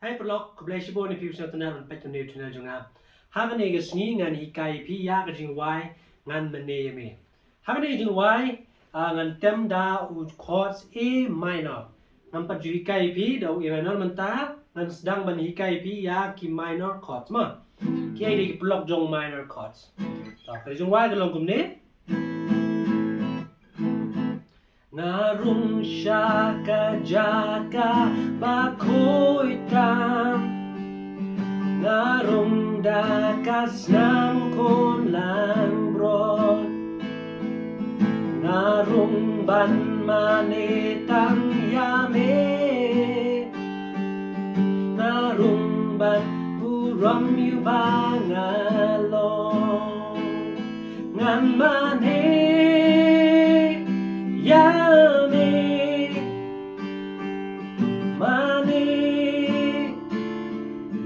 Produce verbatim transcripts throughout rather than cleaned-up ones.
Hai paralok, khublei shibun ïa phi ba sngewtynnat ban peit ïa une u channel jong nga. Ha kane ka sngi ngan hikai ïa phi ïa ka jingwai Ngan Mane ïa Me. Ha kane ka jingwai, ah, ngan tem da u chords A minor. Ngam pat ju hikai ïa phi da u A minor mynta, ngan sdang ban hikai ïa phi ïa ki minor chords mo. Kiei de ki paralok jong minor chords. To, ka jingwai ka long kumne. Nga rung sha ka jaka ba khuid tam. Nga rung da ka snam u khun langbrot. Nga rung ban mane tang ïa Me. Nga rung ban burom ïa uba nga long. Ngan mane ïa Me. Mane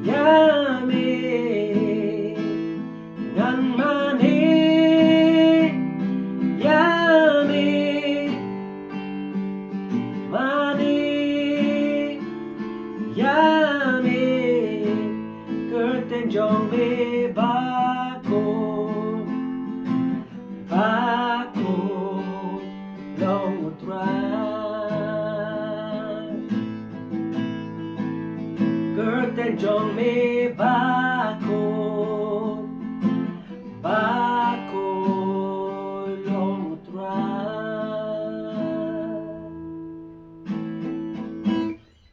ïa Me. Ngan mane ïa Me. Mane ïa Me. Kyrteng jong Me ba khuid, ba khuid long U Trai. Kyrteng jong Me ba khuid, ba khuid long U Trai.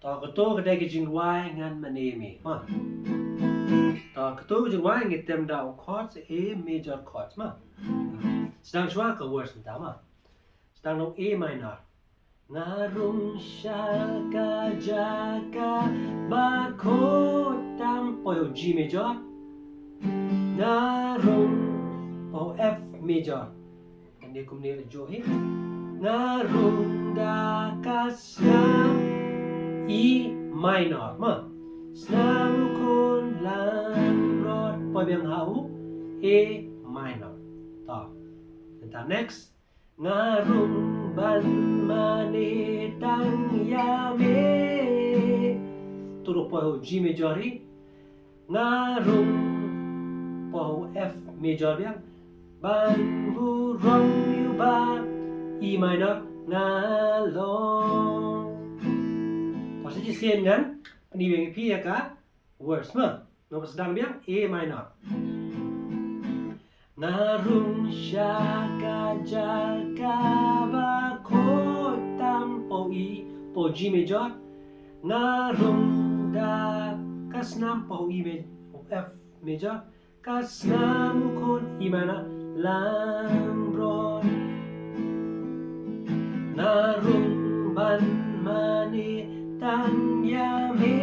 To, kato ka dei ka jingwai Ngan Mane ïa Me. Ha. To, kato ka jingwai ngi tem da u chords A major chords mo. Sdang shuwa ka verse mynta mo. Sdang da u A minor. Nga rung sha ka jaka ba khuid tam, poi u G major. Nga rung, poi u F major. Kane kumne la juh hi. Nga rung da ka snam E minor mo. Snam u khun langbrot, poi biang ha u A minor. To. Mynta next. Nga rung ban mane tang ïa Me. To ruh poi ha u G major hi. Nga rung, poi ha u F major biang. Ban burom ïa uba, E minor, nga long. To, sa shisien ngan pyni biang ïa phi ïa ka verse mo. Ngan sdang biang A minor. Nga rung sha ka jaka ba khuid tam, poi u E, poi u G major. Nga rung da ka snam, poi u E ma-, F major. Ka snam u khun, E minor, langbrot. Nga rung ban mane tang ïa Me.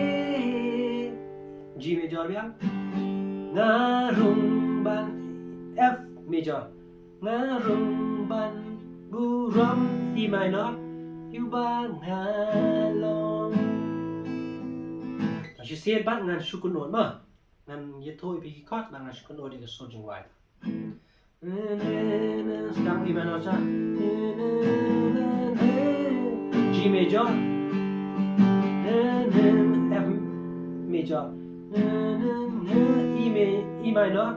G major biang. Nga rung ban, F major. Nga rung ban burom, E minor, ïa uba nga long. To, shisien pat ngan shu kynnoh mo. Ngan ïathuh ïa phi ki chord, ngan shu kynnoh ïa ka sur jingwai. Sdang E minor sha. G major. F major. E ma-, E minor.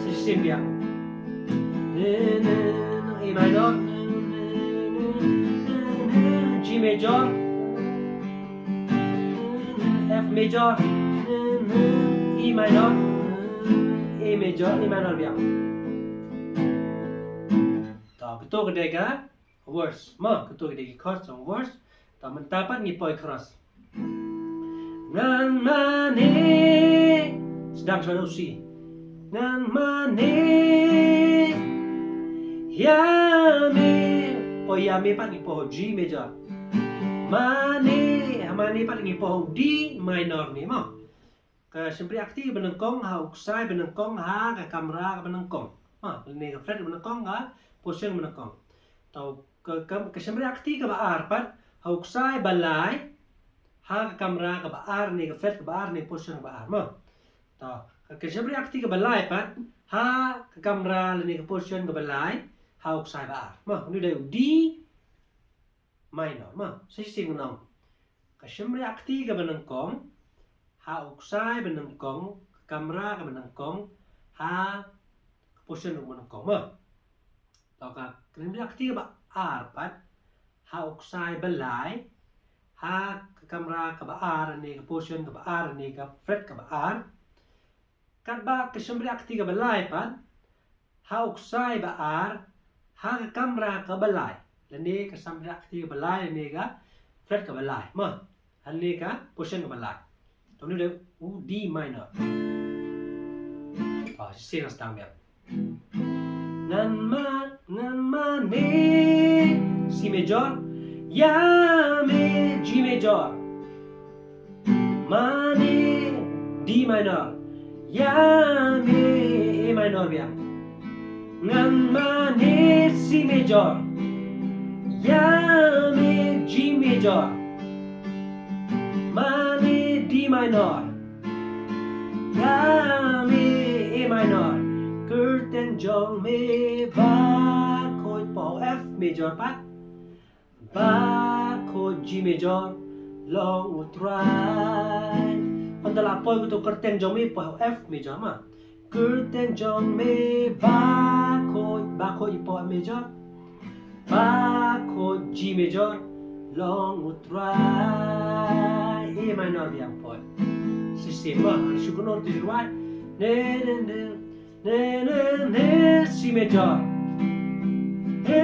Sa shisien biang. E minor. G major. F major, E minor, A major, E minor biang. To, kato ka dei ka verse mo, kato ka dei ka chorus jong verse. To, mynta pat ngi poi chorus. Ngan mane, sdang shuwa da u C. Ngan mane ïa Me. Poi ïa Me pat ngi poi G major. Mane, ha mane pat ngi poi D minor ne mo. Ka shympriahkti kaba nyngkong ha u ksai ba nyngkong ha ka kamra kaba nyngkong. Ha, lane ka fret kaba nyngkong ha position kaba nyngkong. To ka, ka, ka shympriahkti kaba ar pat ha u ksai ba lai ha ka kamra kaba ar ne ka fret kaba ar ne position kaba ar mo. To, ka shympriahkti kaba lai pat ha ka kamra lane ka position kaba lai ha u ksai ba ar. Mo, une u dei u D minor mo. Sa shisien ngan ong. Ka shympriah kti kaba nyngkong ha u ksai ba nyngkong, ka kamra kaba nyngkong, ha ka position ruh ba nyngkong, mo. To ka shympriah kti kaba ar pat ha u ksai ba lai, ha ka kamra kaba ar, ne ka position kaba ar, ne ka fret kaba ar. Katba ka shympriah kti kaba lai pat ha u ksai ba ar, ha ka kamra kaba lai, lane ka shympriah kti kaba lai, lane ka fret kaba lai, mo. Hangne ka position kaba lai. To ngi dei u D minor. Ah, shisien ngan sdang biang. Ngan ma, ngan mane C major, ïa me G major. Mane D minor, ïa me A minor biang. Ngan mane C major, ïa me G major. Mane D minor, ïa me A minor. Kyrteng jong me bakhuid, poi ha u F major pat. Bakhuid G major, long U Trai. Ynda la poi kato kyrteng jong me, poi ha u F major, mo. Kyrteng jong me bakhuid, bakhuid, poi F major. Bakhuid G major, long U Trai. A minor biang, poi. Shisien, mo, shu kynnoh te ruh. Ne, ne, ne. Ne, ne, ne, C major. Ne,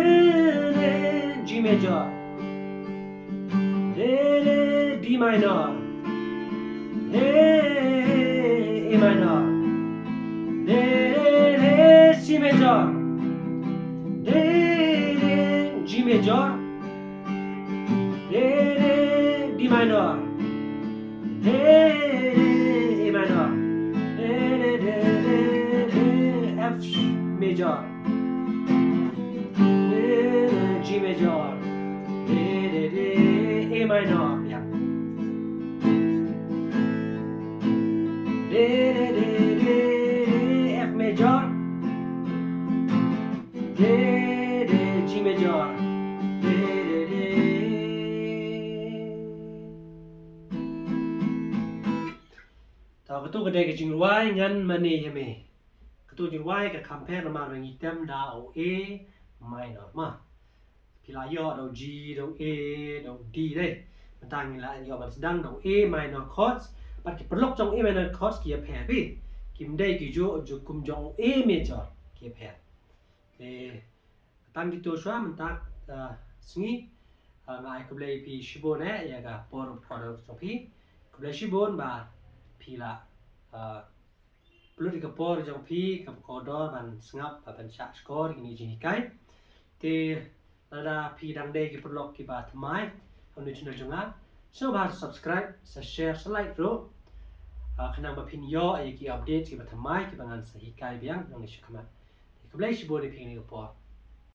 ne, G major. Ne, ne, D minor. Ne, A minor. Ne, ne, C major. Ne, ne, G major. Ne, ne, D minor. Ne, ne, A minor. Ne, ne, ne, ne, F major. Ne, ne, G major. Ne, ne, ne, A minor. Yeah. Ne, ne, ne, ne, F major. Re, re, G major. Re, re, re. To, kato ka dei ka jingrwai Ngan Mane Ïa Me. Kato jingrwai ka kham pher namar ba ngi tem da u A minor, mo. Phi la ïoh da u G, da u A, da u D, dei. Mynta ngi la ïoh ban sdang da u A minor chords. Bad ki paralok jong A minor chords ki ïapher, phi. Kim dei kijuh, juh kum jong u A major. Ki ïapher. Te, tang kito shuwa mynta, ah, sngi, ah, nga ai khublei phi shibun eh, ïa ka por, por jong phi. Khublei shibun ba phi la, ah, pynlut ïa ka por jong phi, ka kordor ban sngap, ban shah shkor, kine ki jinghikai. Te, lada phi dang dei ki paralok kiba thymmai ha une u channel jong nga, sngewbha subscribe, sa share, sa like ruh. Ah, khnang ba phin ïoh ïa ki update kiba thymmai, kiba ngan sa hikai biang, nangne shakhmat. Te khublei shibun ïa phi kine ki por.